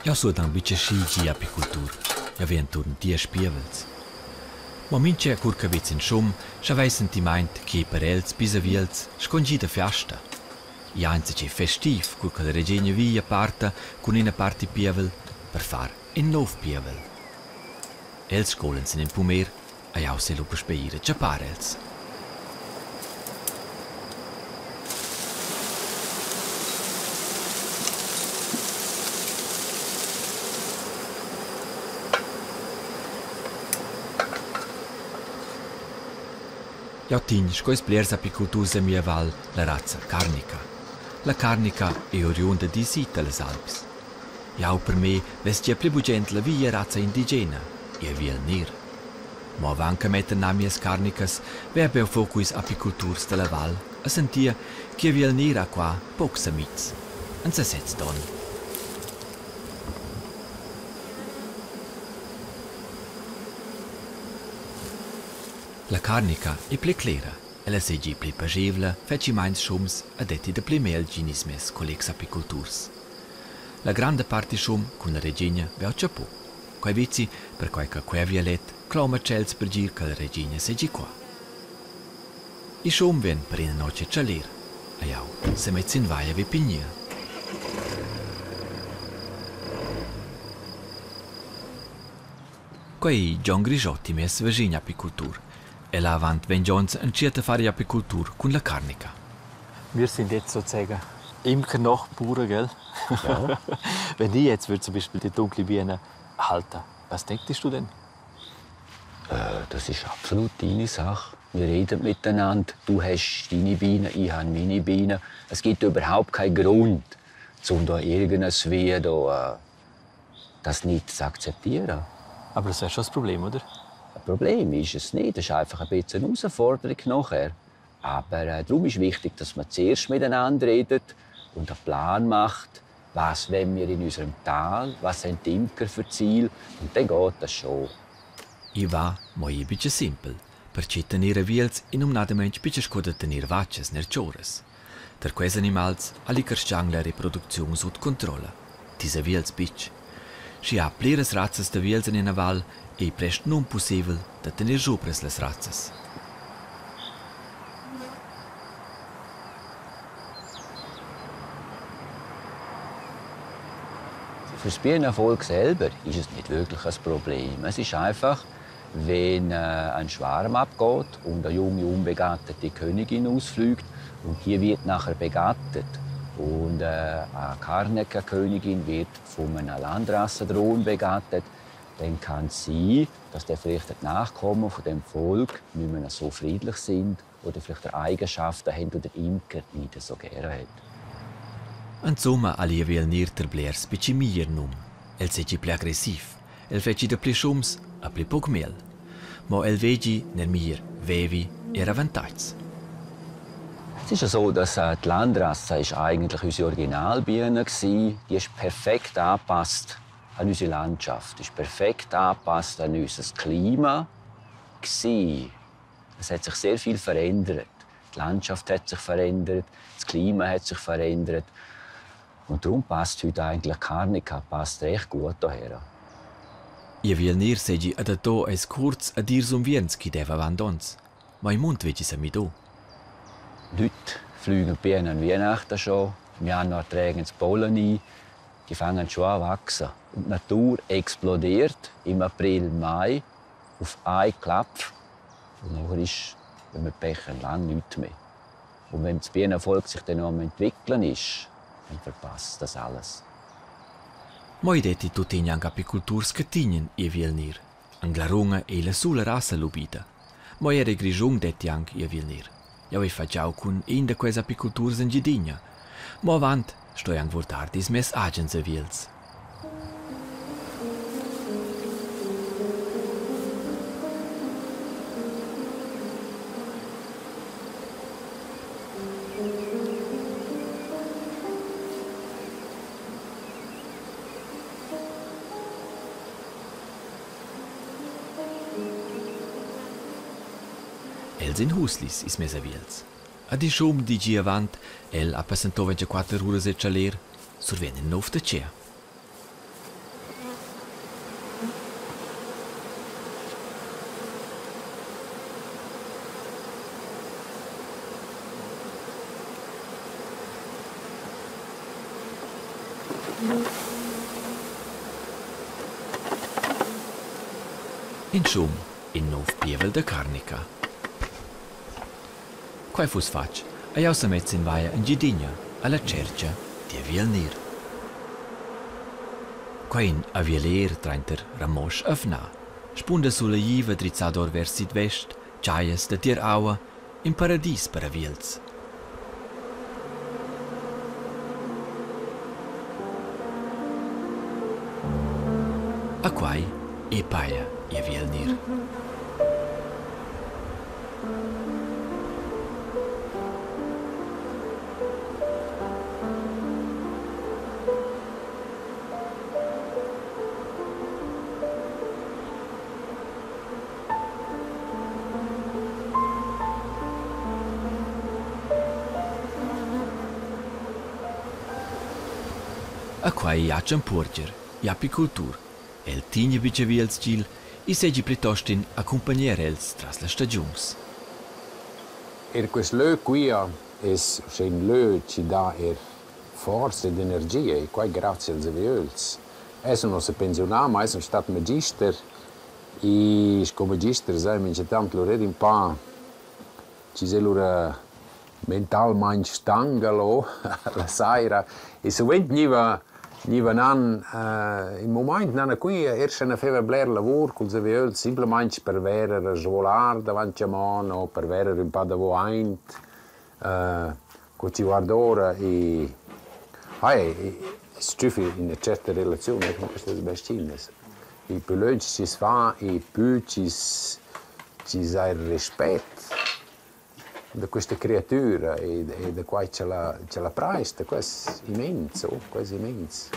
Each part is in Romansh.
Jau sun buca schi gie apicultur. Jau vi enturn diesch pievels. Mo mintga cur che vez in schum, scha vei sentimaint che per els bisaviels sco in gi da fiasta. I ha enzatgei festiv cur che la regina via parta cun ina parti pievel per far in nov pievel. Els sgolan sin in pumer e jau sai lu puspei ir a tschappar els. Jau tegn sco ils blers apiculturs en mia val la razza carnica. La carnica ei oriunda disi dallas Alps. Jau per me vess gia pli bugent la via razza indigena, il viel ner. Mo avant che metter nà mias carnicas veva eu focus apiculturs dalla val a sentir che viel ner ha qua pocs amitgs. En sesez donn. La carnica ei pli clera, ella seigi pli pageivla, fetschi meins schums e detti dapli mel ginis mes collegs apiculturs. La granda part schum cun la regina veva chapu. Quei vizi, perquai che quei vialet cloma tschels per dir che la regina seigi qua. Il schum vegn per ina notg a tschaler. E jau semet sin vaia vi pignir. Quei ei Gion Grischott, mes vischin apicultur. El ha avant 20 onns entschiet a far apicultur cun la carnica. Wir sind jetzt sozusagen Imker noch Bauern, gell? Ja. Wenn ich jetzt würde zum Beispiel die dunkle Biene halten, was denkst du denn? Das ist absolut deine Sache. Wir reden miteinander. Du hast deine Bienen, ich habe meine Bienen. Es gibt überhaupt keinen Grund, um da irgendwie da, das nicht zu akzeptieren. Aber das wäre schon das Problem, oder? Ein Problem ist es nicht. Das ist einfach ein bisschen eine Herausforderung nachher. Aber darum ist wichtig, dass man zuerst miteinander redet und einen Plan macht, was wollen wir in unserem Tal, was haben die Imker für Ziele und dann geht das schon. I va mo ei buca simpel, pertgei tener aviuls ei numnadamein buca sco da tener vachas ner tschorras. Ter quels animals ha il carstgaun la reproducziun sut controlla, tis aviuls buc. Schi ha pliras razzas d'aviuls en ina val, ei prest nunpusseivel da tener giu las razzas. Für das Bienenvolk selber ist es nicht wirklich ein Problem. Es ist einfach, wenn ein Schwarm abgeht und eine junge, unbegattete Königin ausfliegt und die wird nachher begattet. Und eine Karnecker-Königin wird von einem Landrassendrohn begattet, dann kann es sein, dass dann vielleicht die Nachkommen von dem Volk nicht mehr so friedlich sind oder vielleicht Eigenschaften haben, die der Imker nicht so gerne hat. Insomma ha il viel ner ter blers buca meglier num. El seigi pli aggressiv, el fetschi dapli schums e pli pauc mel. Mo el vegi ner meglier vevi era avantatgs. Es ist ja so, dass die Landrasse ist eigentlich unsere Originalbiene war. Die ist perfekt angepasst an unsere Landschaft, ist perfekt angepasst an unser Klima. Gewesen. Es hat sich sehr viel verändert. Die Landschaft hat sich verändert, das Klima hat sich verändert. Und darum passt heute eigentlich Carnica passt recht gut daher. Il viel ner seigi adattau eis cuorts ad irs unvierns che deva avant onns. Ma il mund veggi semido. Heute fliegen die Bienen an Weihnachten schon, im Januar tragen sie Pollen ein, die fangen schon an zu wachsen. Und die Natur explodiert im April, Mai auf einen Klapp. Und nachher ist, wenn wir Pech haben, lange nichts mehr. Und wenn das Bienenvolk sich dann noch am entwickeln ist, dann verpasst das alles. Mo ei detti tuttina anc apiculturs che tignan il viel ner. En Glaruna ei la sula rassa lubida. Mo era il Grischun detti anc il viel ner. Jau hai fatg cun in da quels apiculturs en Gidigna. Mo avant stoi anc vurtar dis mes agens aviels. Els ein huslis, ils mes aviels. Ad il schum di gi avant, el ha passentau 24 uras el tschaler, survegn in nov da tgea. In schum, in nov pievel da carnica. Quai fuss fatg, e jau sa met sin vaia en Gidigna, alla tschercha di aviel nir. Quai in avieler tranter Ramosch e Fnà. Spunda sulegliva drizzada or vers sidvest, chajas da tier aua, in paradis per aviels. A quai e paja i aviel nir. A quai Jachen Puorger, apicultur. El tigna buca vi els gil, i seigi plitost in accumpagnar els tras las stagiuns. Er quest lö quia es uschè ün lö chi dà eir forza ed energia e quai grazia als aviöls. Eu sun uossa pensiunà, ma eu sun stat magister E sco magister sai minchatant lura eir ün pa chi s'è lura mentalmaing stanguel o la saira e suvent gniva gniva nan ün mumaint nan a qui eir scha na feva bler lavur culs aviöls simplamaing per verer a svolar davant chamon o per verer ün pa davo aint co chi guard'oura e ai stüffi üna tscherta relaziun eir cun quistas bes-chinas. Il pü lönch chi's fa e pü chi's chi's ha il respet da quista creatüra e e da quai ch'ella ch'ella praista, quai es immens, oh, quai es immens.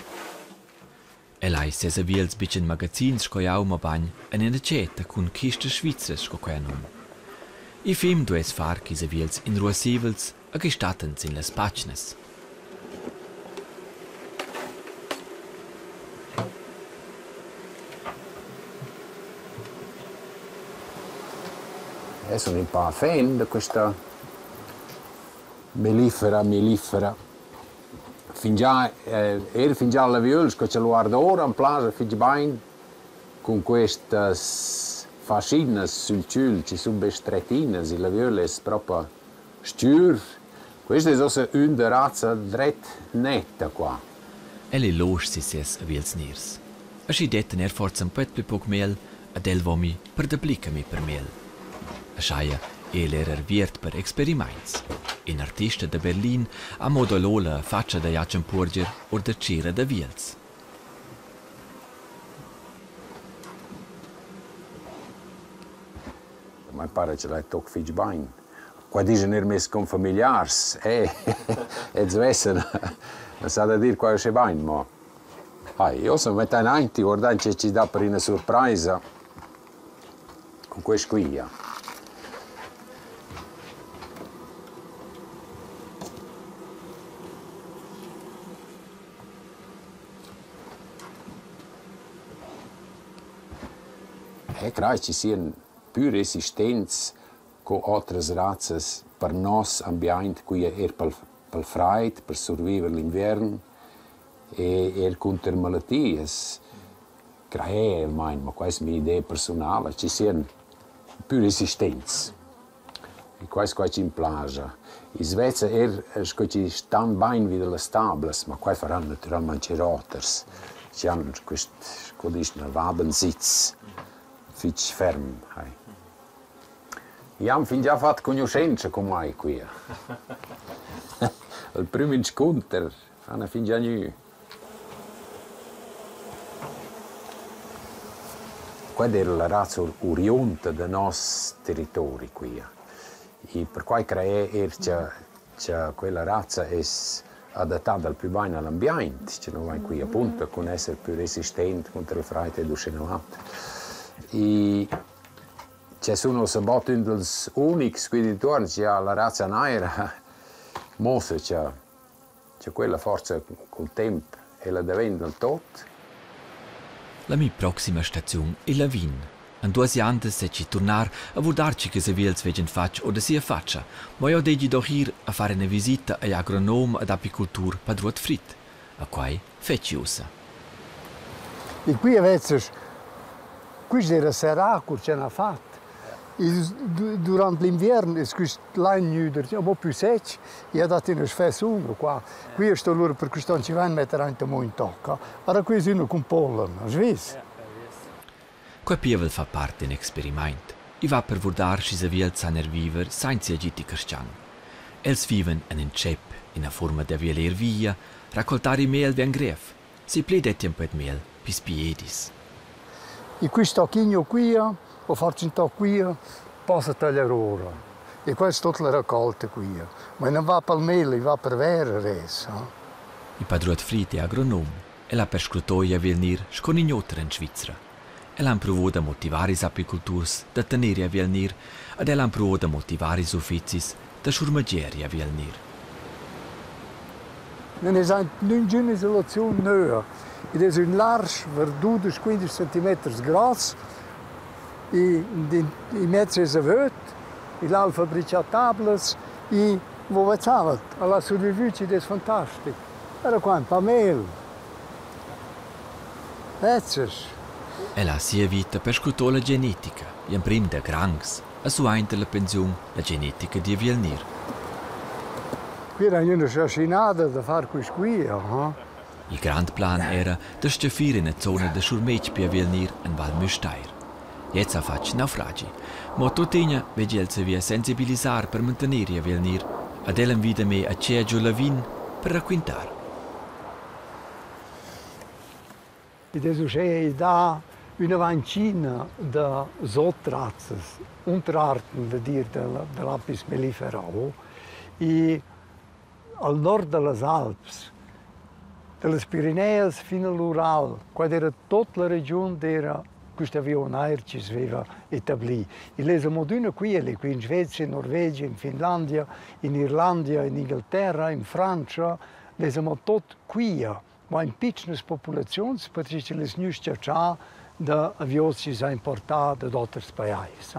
El ei ses aviels buc en magazins sco jau, mobein en ina tgeta cun chistas svizras sco quei ha num. Il film duess far ch'ils aviels ein ruasseivels e che stattan sin las patgnas. Eu sun ün pa fan da quista mellifera mellifera. Fingià eir fingià l'aviöl sco cha guarda ora am plascha fich bain cun questas faschinas sül chül chi sun be strettinas. Il aviöl es propa stgür. Quist es uossa ün da razza dret netta qua. El ei losch si ses aviels ners. Aschi dettan er forsa in pet pli pauc mel ad el vomi per dapli che mi per mel. Ascheia el era aviert per experiments. In artista da Berlin ha modellò la fatscha da Jachen Puorger or da tschera d'aviels. A me para che l'hai toc fich bain. Qua dischan eir meis confamiliars, eh, els vessan, non s'ha da dir qua uschè bain, mo hai, io sun mettain aint e guardain che chi dà per üna surpraisa cun quist quia. Eu craj chi sian pü resistents co otras razzas per nos ambiaint quia eir pel pel fraid, per surviver l'inviern e eir cunter malatias. Crajè almain, ma quai es mia idea persunala, chi sian pü resistents. E quai es quai chi'm plascha. I's vezza eir sco chi stan bain vi da las tablas, ma quai faran natüralmaing eir oters chi han quist, sco dischna, Wabensitz fich ferm. I han fingià fat cugnuschentscha cun mai quia. Il prüm inscunter hana fingià gnü. Quai d'eira la razza uriunda da nos territori quia e perquai crajè eir cha cha quella razza es adattada al plü bain a l'ambiaint cha no vain qui apunto cun esser plü resistent cunter il fraid ed uschenavant. I Che sun uossa bod ün dals unics qui d'intuorn chi ha la razza naira, muossa cha cha quella forsa cul temp ella daventa dal tot. La mia proxima staziun ei Lavin. En duas jandas seci turnar a vurdar tgi che saviels vegien fatg or da sia fatscha, mo jeu deigi doch ir a far ina visita agl agronom ed apicultur Padruot Fried. A quai fetschi ussa. E qui avezzas, quist era serrà cur ch'el ha fat. Durant l'inviern es quist lain gnü amo pü sech e ha dat üna sfessuna qua. Qui sto lura per quist on chi vain metter aint amo ün toc. Ora qui es üna cun pollen, hast vis? Quei pievel fa part d'in experimaint. I va per vurdar schi saviels san er viver sainza agid carstgaun. Els vivan en in tschep, ina fuorma da violer via, raccoltar il mel vegn grev. Si pli detti in po mel, pis piedis. E quist tocchigno quia, o forsa ün toc quia, possa tagliar ora. E questa è tut la raccolta quia. Ma non va pel mel, i va per vera res. Il padrot Fried è agronom. El ha perscrutò igl avegnir sco nign oter en Svizra. El ha empruvo da motivar ils apiculturs da tener igl avegnir ed el ha empruvo da motivar ils uffecis da schurmegiar igl avegnir. Non es aint ningüna isolaziun nöa. Id es ün larsch ver dudesch, quindesch centimeters gross i in mez esa vöd, il al fabrichà tablas e vo vezzavat, al ha survivü chi'd es fantastic. Era qua ün pa mel. Vezzas. El ha sia vita perscrutò la genetica, gl'emprim da grangs, e suainter la pensiun la genetica digl nir. Qui era üna schaschinada da far quist qui, ha? Il grand plan era da stgaffir ina zona da schurmetg per Vilnir en Val Müstair. Gliez ha fatg naufragi. Mo tuttina vegli el saver sensibilisar per mantener il Vilnir ed el envida me a tgea giu Lavin per raquintar. Id es uschè i dà üna vancina da sotrazzas, Unterarten da dir da l'Apis mellifera o i al nord da las Alps, da las Pirineas fin a l'Ural, qua d'eira tuot la regiun d'eira quist aviun nair chi's vaiva etablì. Il es amo adüna quia, qui in Svezia, in Norvegia, in Finlandia, in Irlandia, in Inghilterra, in Frantscha, l'es amo tuot quia. Ma in pitschnas populaziuns perche ch'el es gnü s-chatschà da aviöls chi s'ha importà dad oters pajais.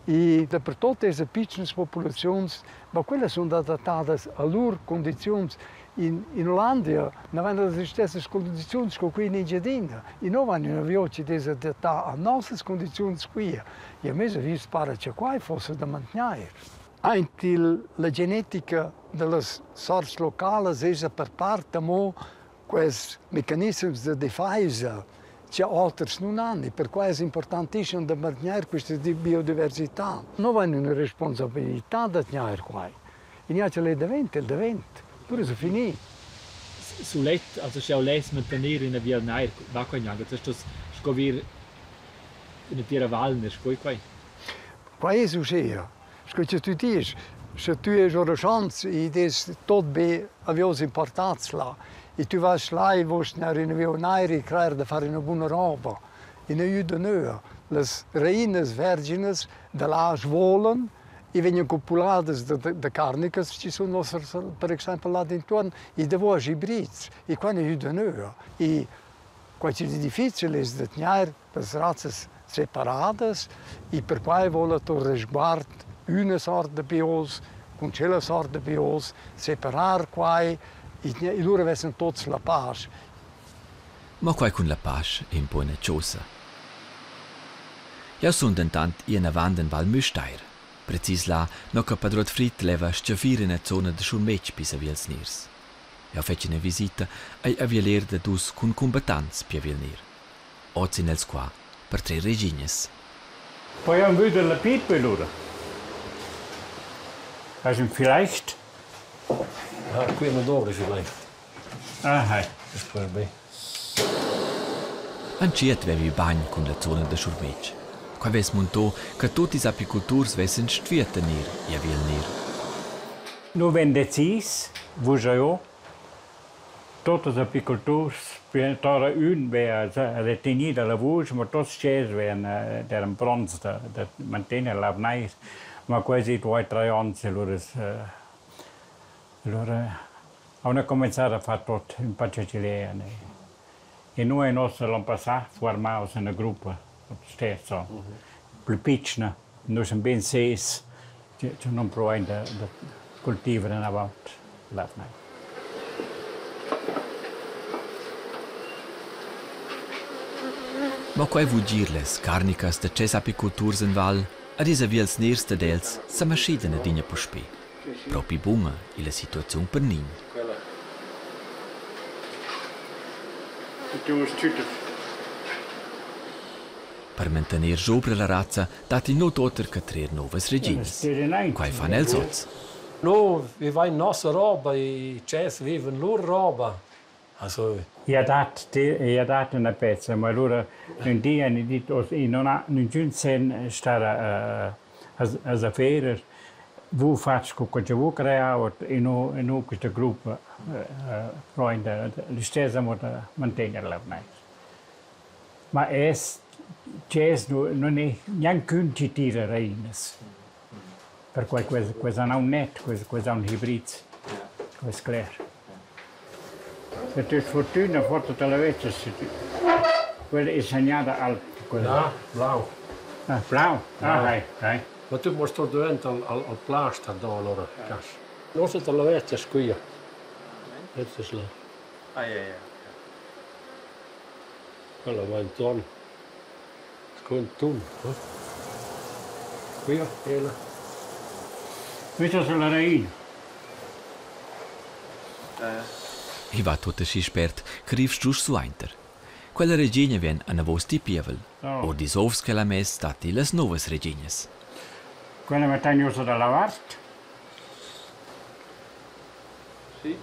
E dapertuot esa pitschnas populaziuns, ma quellas sun adattadas a lur cundiziuns. In in Ollandia na vain las istessas cundiziuns sco qui in Engiadina. I nu vain ün aviöl chi'd es adattà a nossas cundiziuns quia. E a meis avis para cha quai fossa da mantgnair. Aint il la genetica da las sorts localas esa per part amo quests mecanissems da defaisa cha oters nun han e perquai es importantischem da mantgnair quista biodiversità. No vain üna responsabilità da tgnair quai. E gnanca ch'el è davent, el davent. Lura esa fini. Sulet, also sch'jau less mantener ina via nair, va quai gnanca, tu stos sco vir ina tira val ner sco quai. Quai es uschea. Sco che tü disch, sche tü es ora Schanz, id es tot be avios importats là. E tü vas là e voust gnir in aviun nair e crajer da far üna buna roba. I n'ha gnü da nöa. Las reinas verginas da là svolan e vegnan copuladas da da carnicas chi sun nossas per exaimpel là d'intuorn e davo agi briz. E qua n'ha gnü da nöa. E quai chi'd es difficil es da tgnair las razzas separadas e perquai voula tour resguard üna sort da biols cun tschella sort da biols, separar quai e lura vessan tuots la pasch. Ma quai cun la pasch è in po ina chosa. Jau sun dentant ì enavant en Val Müstair. Precis là, no che Padrot Fried leva stgaffir ina zona da schurmetg visavi als nairs. Jau fetsch ina visita agl avialer da dus cun cumbattants pievel ner. Oz ein els qua per trer reginas. Poi han vüda la pipa lura. Hast du vielleicht? Ja, qui non dovri vielleicht. Ah, hai. Das può be. Entschiet vevi bagn cun la zona da schurmetg. Quei vess muntau che tut ils apiculturs vessen stuiu tener igl aviel ner. Nu vegn decis, vus eu, Tuot ils apiculturs tora ün vea retegnì da la vusch, ma tuots tschels vean d'eiran pronts da da mantegner l'avnair. Ma quasi duos trais ons e lura es lura hauna cumanzà da far tuot ün pa che chi l'eran. E nus en uossa l'on passà fuormaus üna gruppa stessa, plü pitschna. Nus sun ben ses che non provain da da cultivar inavant l'avnair. Ma quai voul dir las carnicas da tschess apiculturs in val ed ils aviöls nairs dad els sa maschidan adina puspè. Propi buna è la situaziun per nin. Per mantener sopra la razza datti nuot oter che trer novas reginas. Quai fan els oz. No vivain nossa roba e tschess vivan lur roba. Also I ha dat i ha dat üna pezza, ma alura ün di hani dit oz i non ha ningün sen star a a s'afferer. Vu fat sco que cha vu creavat e no e no quista gruppa provain da listess amo da mantegner l'avgnir. Ma es tschess nun es gnanch'ün chi tira rainas. Perquai quels quels han aunc net, quels quels haun hibrids, quai es cler. E tü sfortüna forsa te la vezzas sü tü. Quella es segnada alb, quella. Na, blau. Ah, blau? Ah, hai, hai. Ma tü post sto dürant al al al plaster do allura, cas. Uossa te la vezzas quia. Vezzas là. Ah, ja, ja. Quella va intuorn. Sco ün tun, no? Quia ella. Quista es la rain. I va tuot aschi spert che riv strusch suainter. Quella regina vegn anavos ti pievel. Or dils ovs ch'ella ha mess datti las novas reginas. Quella mettain ussa dalla vart. Sì.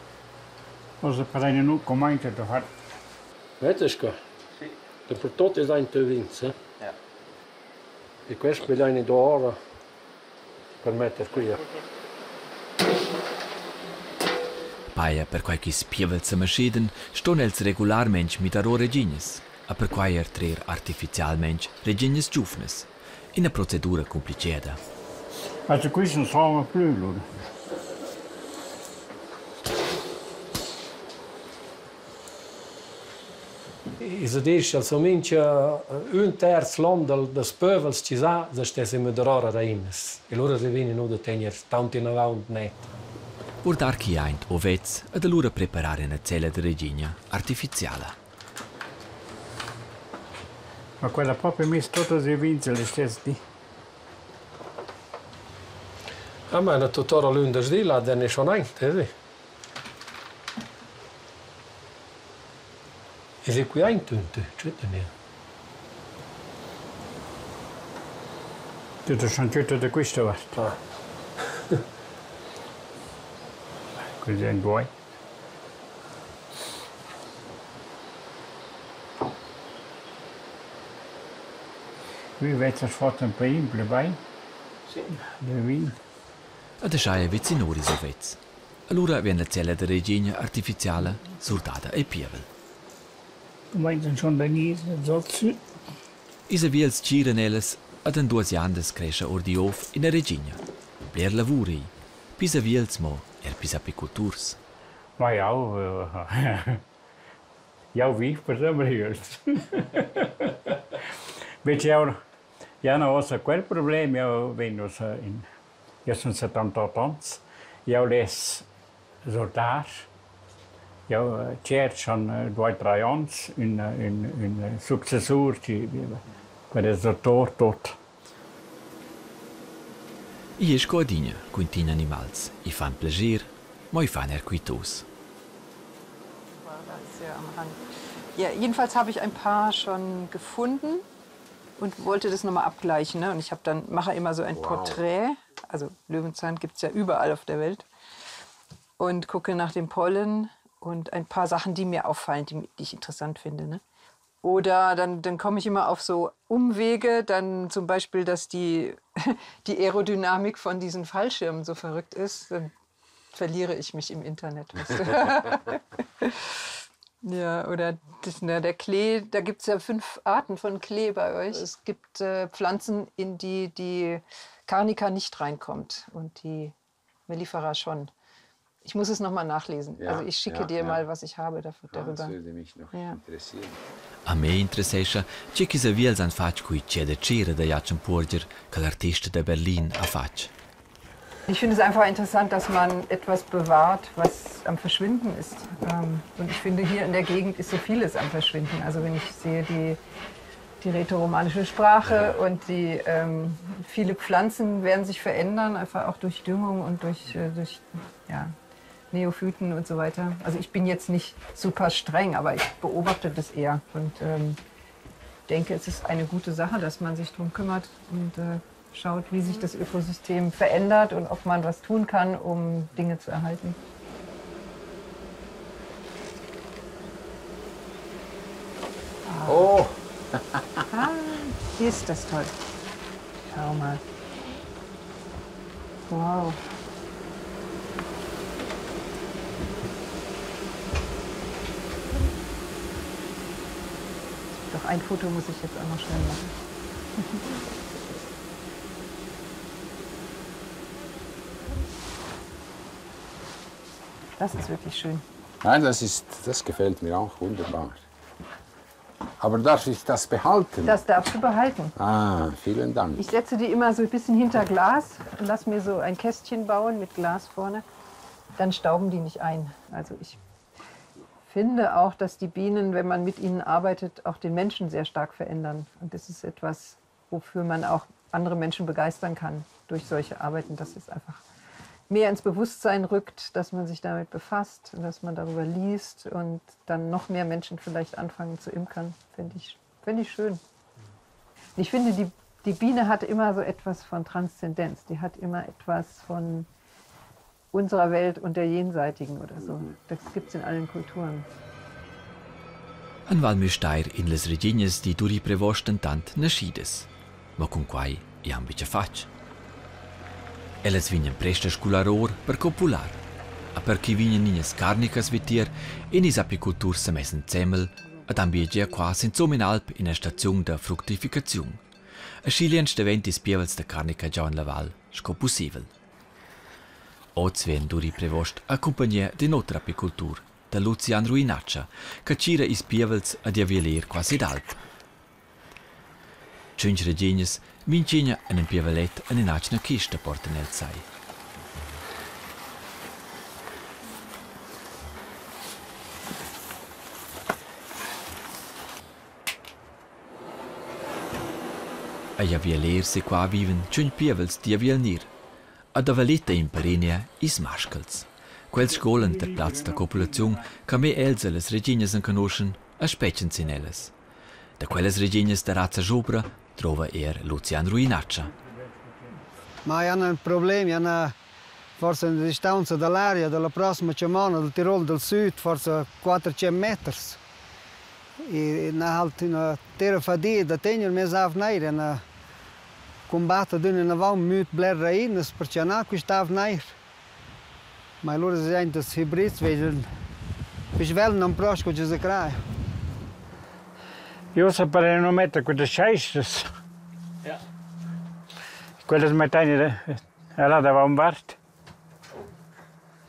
Ussa preina nu cumainza da far. Vezzas qua? Sì. Dapertut es aint vins, eh? Ja. E quest mi lain do ora per metter quia. Paja perquai ch'ils pievels semascheidan, ston els regularmein midar ora reginas, e perquai er trer artificialmein reginas giuvnas. Ina procedura cumpliceda. Also quist nu sauma plü lura. I sa disch also mincha ün terz l'on dal dals pövels chi sa, da stess müdar ora rainas. E lura rivini nu da tegner taunt inavaunt net. Purtar chi aint ovets ed alura preparar ina cella da regina artificiala. Ma quella propi miss tuottas i vins al istess di. Ah, ma na tuot'ora lündeschdi là den schon aint, eh? Es i qui aint ün tü? Tschütta mia. Tü t'hast tschütta da quista vart. Ah. Quels èn guai. Ü vezzas fat ün pain plü bain. Sì. Da vin. Ed aschia vicinori sovets. Allura vegn la cella da regina artificiala surdada ei pievel. Cumainzan schon da gnir sot Ils aviels tgiran ellas ed en duas jamnas crescha or digl ov ina regina. Bler lavur ei, pils aviels mo er pils apiculturs. Ma jau jau viv per aviöls. Invece jau jau n'ha uossa quel problem, jau vegn uossa in Jeu sun 78 ons. Jeu less sortar. Jeu tscherch schon due drei ons ün ün ün successur chi per sortar tot. Igl è sco adina cun tin animals, i fan plascher, mo i fan er quitos. Sehr am Rand. Ja, jedenfalls habe ich ein paar schon gefunden und wollte das nochmal abgleichen. Ne? Und ich habe dann mache immer so ein Wow. Porträt. Also Löwenzahn gibt es ja überall auf der Welt. Und gucke nach dem Pollen und ein paar Sachen, die mir auffallen, die, die ich interessant finde. Ne? Oder dann, dann komme ich immer auf so Umwege, dann zum Beispiel, dass die, die Aerodynamik von diesen Fallschirmen so verrückt ist. Dann verliere ich mich im Internet. Weißt du? ja, oder das, ne, der Klee, da gibt es ja fünf Arten von Klee bei euch. Es gibt äh, Pflanzen, in die die Carnica nicht reinkommt und die Mellifera schon. Ich muss es noch mal nachlesen. Ja, also ich schicke ja, dir ja. mal, was ich habe dafür, Ah, das darüber. würde mich noch Ja. interessieren. A me interessescha tge ch'ils aviels han fatg cui tgè da tschera da Jachen Puorger che l'artista da Berlin ha fatg. Ich finde es einfach interessant, dass man etwas bewahrt, was am Verschwinden ist. Ähm, und ich finde, hier in der Gegend ist so vieles am Verschwinden. Also wenn ich sehe, die, Die rätoromanische Sprache und die viele Pflanzen werden sich verändern, einfach auch durch Düngung und durch ja, Neophyten und so weiter. Also ich bin jetzt nicht super streng, aber ich beobachte das eher und denke, es ist eine gute Sache, dass man sich darum kümmert und schaut, wie sich das Ökosystem verändert und ob man was tun kann, um Dinge zu erhalten. Oh! Ah, ist das toll. Schau mal. Wow. Doch ein Foto muss ich jetzt auch noch schnell machen. Das ist wirklich schön. Nein, das gefällt mir auch wunderbar. Aber darf ich das behalten? Das darfst du behalten. Ah, vielen Dank. Ich setze die immer so ein bisschen hinter Glas und lass mir so ein Kästchen bauen mit Glas vorne. Dann stauben die nicht ein. Also ich finde auch, dass die Bienen, wenn man mit ihnen arbeitet, auch den Menschen sehr stark verändern. Und das ist etwas, wofür man auch andere Menschen begeistern kann durch solche Arbeiten. Dass es einfach mehr ins Bewusstsein rückt, dass man sich damit befasst, dass man darüber liest und dann noch mehr Menschen vielleicht anfangen zu imkern. Finde ich schön. Ich finde, die Biene hat immer so etwas von Transzendenz. Die hat immer etwas von unserer Welt und der jenseitigen oder so. Das gibt's in allen Kulturen. An Val Müstair in les regignas di Duri Prevost tant nascidas, ma cun quai i han bicia fatg. Ellas vignan prest a scular or per copular, a per chi vignan ignas carnicas vitier en is apiculturs se messen zemmel ad han biagia qua senz'om in alp in a staziun da fructificaziun. A Schilien stevent is pievels da carnica già in la val, sco possibel. Oz ven Duri Prevost accompagné d'un'altra apicultur, da Lucian Ruinatscha, che tgira is pievels ad avialer quasi d'alp. Tschunch regignas, minchina en un pievelet en un'atgna kista portan els sai. A avialer se qua viven tschunch pievels di avialnir. Ad avaleta in Perennia is maschkels. Quels scolan der Platz der copulaziun che me els e las regignas enconoschen a spetschen sin ellas. Da quellas regignas da razza jobra trova er Lucian Ruinatscha. Ma hanno un problema, hanno forse una distanza dall'aria della prossima settimana del Tirol del Sud, forse 400 metri. E na halt una terra fadia da tenere mes avneir, una combatte d'un in avant mut bler reinas perché na questa avneir. Ma allora si sente das Hybrids veden. Bis wel non prosco ci si crea. Io saprei non mettere queste scheistes. Ja. Quelle smettane là da un vart.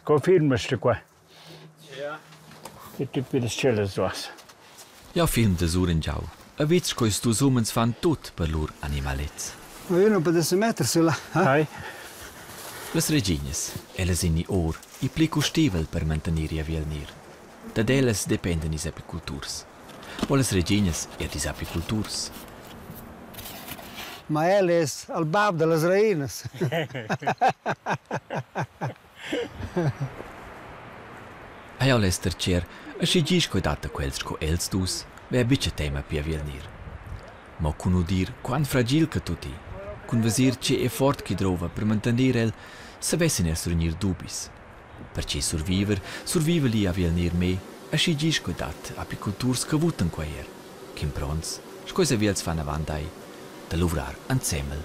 Con filmst qua. Ja. Che tipi di scelle suas. Ja film de Suren giau. A vits cois dus umens fan tut per lur animalets. Ma io non potessi mettersi là. Hai. Las regignas, ellas in i or, i pli custivel per mantenir i avialnir. Dad ellas dependen is apiculturs. O las regignas er dis apiculturs. Ma el es al bab de las reinas. Ai al ester cer, a schi gis coi data quels sco els dus, ve bice tema pi avialnir. Ma cun udir quant fragil che tutti, cun vesir ce effort chi drova per mantenir el, savessin er surgnir dubis. Perché surviver, surviver li avialnir me, a schi gis coi dat apiculturs che vutan quai er, ch'in prons, sco is avials fan avant ai, da luvrar ansemmel.